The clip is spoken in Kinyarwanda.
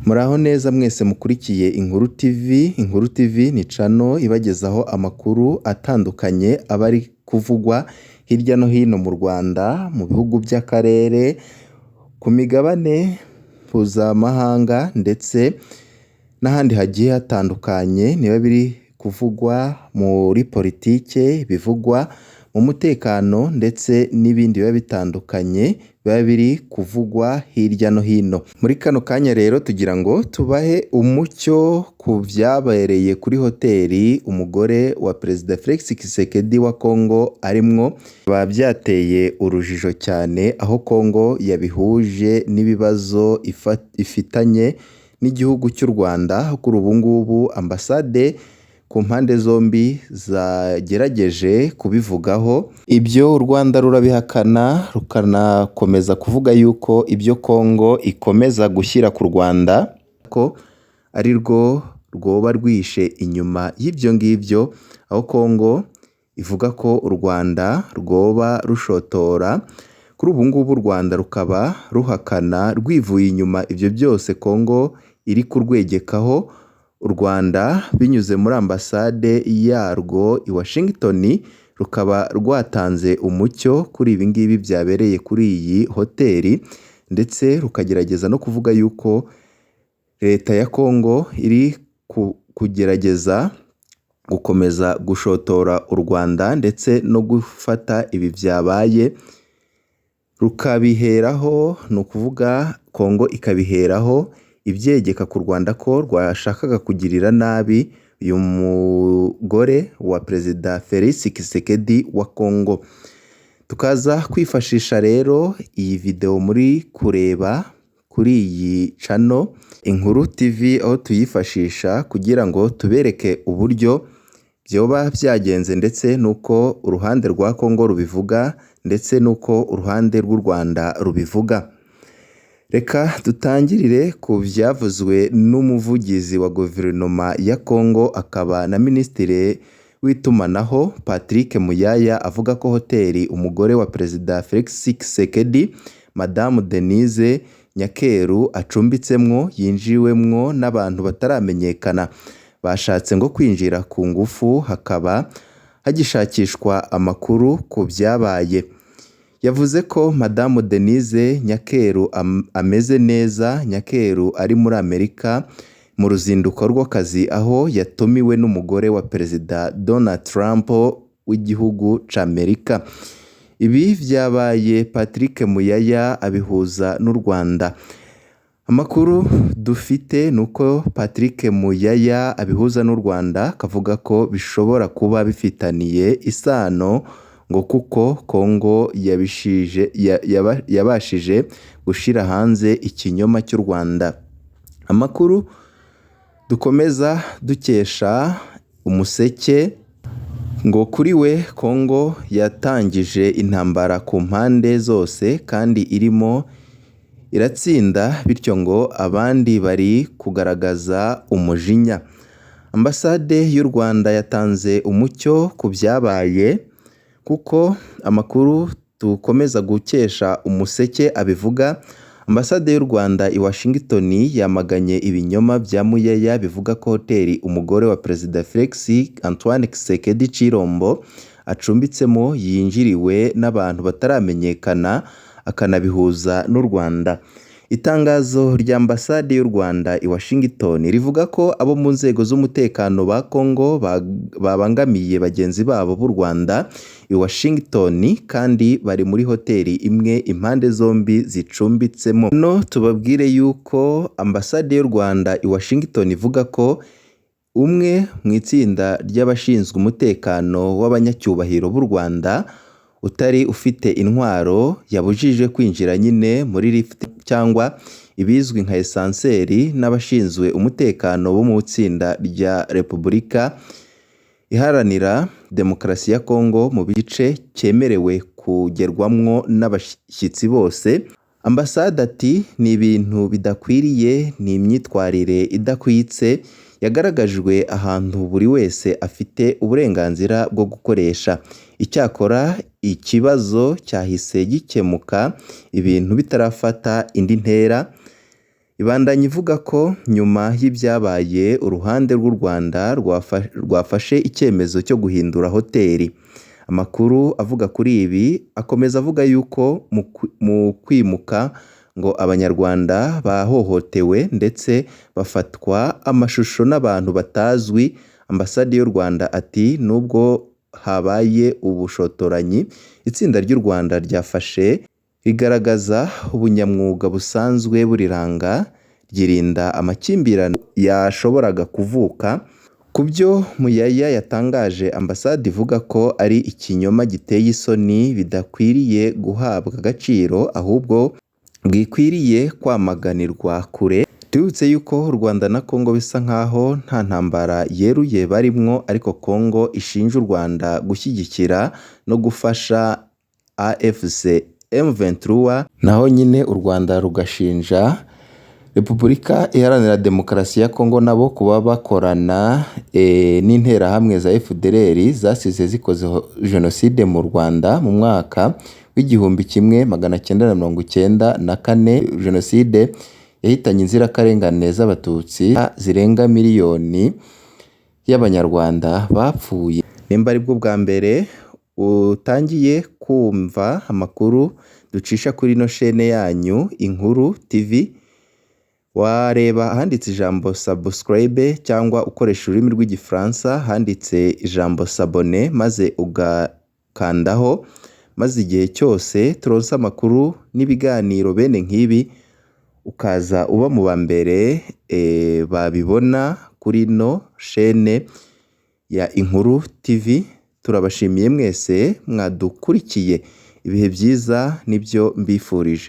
Muraho neza mwese mukurikiye Inkuru TV. Inkuru TV ni channel ibagezaho amakuru atandukanye aba ari kuvugwa hirya no hino mu Rwanda, mu bihugu by'akarere, ku migabane mpuzamahanga ndetse n'ahandi hagiye hatandukanye, niba biri kuvugwa muri politike, bivugwa mu mutekano ndetse n'ibindi biba bitandukanye biba biri kuvugwa hirya no hino. Muri kano kanya rero tugira ngo tubahe umucyo ku byabereye kuri hoteli umugore wa Perezida Felix Tshisekedi wa Congo arimwo, biba byateye urujijo cyane aho Congo yabihuje n'ibibazo ifitanye n'igihugu cy'u Rwanda. Kuri ubu ngubu ambasade ku mpande zombi zagerageje kubivugaho, ibyo u Rwanda rurabihakana rukanakomeza kuvuga yuko ibyo Congo ikomeza gushyira ku Rwanda ko ari rwo rwoba rwihishe inyuma y'ibyo ngibyo, aho Congo ivuga ko u Rwanda rwoba rushotora. Kuri ubu ngubu u Rwanda rukaba ruhakana rwivuye inyuma ibyo byose Congo iri kurwegekaho. U Rwanda binyuze muri ambasade yarwo i Washington rukaba rwatanze umucyo kuri ibi ngibi byabereye kuri iyi hoteli, ndetse rukagerageza no kuvuga yuko leta ya Congo iri kugerageza gukomeza gushotora u Rwanda ndetse no gufata ibi byabaye rukabiheraho, ni ukuvuga Congo ikabiheraho ibyegeka ku Rwanda ko rwashakaga kugirira nabi uyu mugore wa Perezida Felix Tshisekedi wa Congo. Tukaza kwifashisha rero iyi video muri kureba kuri iyi channel Inkuru TV, aho tuyifashisha kugira ngo tubereke uburyo byoba byagenze ndetse n'uko uruhande rwa Congo rubivuga ndetse n'uko uruhande rw'u Rwanda rubivuga. Reka dutangirire ku byavuzwe n'umuvugizi wa guverinoma ya Congo akaba na minisitiri w'itumanaho Patrick Muyaya, avuga ko hoteli umugore wa Perezida Felix Tshisekedi, Madamu Denise Nyakeru, acumbitsemwo yinjiwemwo n'abantu bataramenyekana bashatse ngo kwinjira ku ngufu, hakaba hagishakishwa amakuru ku byabaye. Yavuze ko Madamu Denise Nyakeru ameze neza. Nyakeru ari muri Amerika mu ruzinduko rw'akazi aho yatumiwe n'umugore wa Perezida Donald Trump w'igihugu c'Amerika. Ibi byabaye Patrick Muyaya abihuza n'u Rwanda. Amakuru dufite ni uko Patrick Muyaya abihuza n'u Rwanda, akavuga ko bishobora kuba bifitaniye isano ngo kuko Congo yabashije gushyira hanze ikinyoma cy'u Rwanda. Amakuru dukomeza dukesha Umuseke ngo kuri we Congo yatangije intambara ku mpande zose kandi irimo iratsinda, bityo ngo abandi bari kugaragaza umujinya. Ambasade y'u Rwanda yatanze umucyo ku byabaye kuko amakuru dukomeza gukesha Umuseke abivuga. Ambasade y'u Rwanda i Washington yamaganye ibinyoma bya Muyaya bivuga ko hoteli umugore wa Perezida Felix Antoine Tshisekedi Tshilombo acumbitsemo yinjiriwe n'abantu bataramenyekana, akanabihuza n'u Rwanda. Itangazo rya ambasade y'u Rwanda i Washington rivuga ko abo mu nzego z'umutekano ba Congo babangamiye bagenzi babo b'u Rwanda i Washington kandi bari muri hoteli imwe impande zombi zicumbitsemo. Hano tubabwire yuko ambasade y'u Rwanda i Washington ivuga ko umwe mu itsinda ry'abashinzwe umutekano w'abanyacyubahiro b'u Rwanda utari ufite intwaro yabujijwe kwinjira nyine muri lift cyangwa ibizwi nka esanseri n'abashinzwe umutekano bo mu itsinda rya Repubulika Iharanira Demokarasi ya Congo mu gice cyemerewe kugerwamwo n'abashyitsi bose. Ambasade ati ni ibintu bidakwiriye, ni imyitwarire idahwitse yagaragajwe ahantu buri wese afite uburenganzira bwo gukoresha. Icyakora ikibazo cyahise gikemuka ibintu bitarafata indi ntera. Ibandanya ivuga ko nyuma y'ibyabaye uruhande rw'u Rwanda rwafashe icyemezo cyo guhindura hoteli. Amakuru avuga kuri ibi akomeza avuga yuko mu kwimuka ngo Abanyarwanda bahohotewe ndetse bafatwa amashusho n'abantu batazwi. Ambasade y'u Rwanda ati nubwo habaye ubushotoranyi, itsinda ry'u Rwanda ryafashe rigaragaza ubunyamwuga busanzwe buriranga, ryirinda amakimbirane yashoboraga kuvuka. Ku byo Muyaya yatangaje, ambasade ivuga ko ari ikinyoma giteye isoni bidakwiriye guhabwa agaciro ahubwo bwikwiriye kwamaganirwa kure. Tubibutse yuko u Rwanda na Congo bisa nkaho nta ntambara yeruye barimwo, ariko Congo ishinja u Rwanda gushyigikira no gufasha AFC M23, naho nyine u Rwanda rugashinja Repubulika Iharanira Demokarasi ya Congo nabo kuba bakorana n'interahamwe za FDLR zasize zikoze jenoside mu Rwanda mu mwaka w'1994, jenoside yahitanye inzirakarengane z'Abatutsi zirenga miliyoni y'Abanyarwanda bapfuye. Nimba aribwo bwa mbere utangiye kumva amakuru ducisha kuri ino shene yanyu Inkuru TV, wareba ahanditse ijambo subscribe cyangwa ukoresha ururimi rw'Igifaransa handitse ijambo s'abonner, maze ugakandaho, maze igihe cyose turonse amakuru n'ibiganiro bene nk'ibi ukaza uba mu ba mbere babibona kuri ino shene ya Inkuru TV. Turabashimiye mwese mwadukurikiye, ibihe byiza nibyo mbifurije.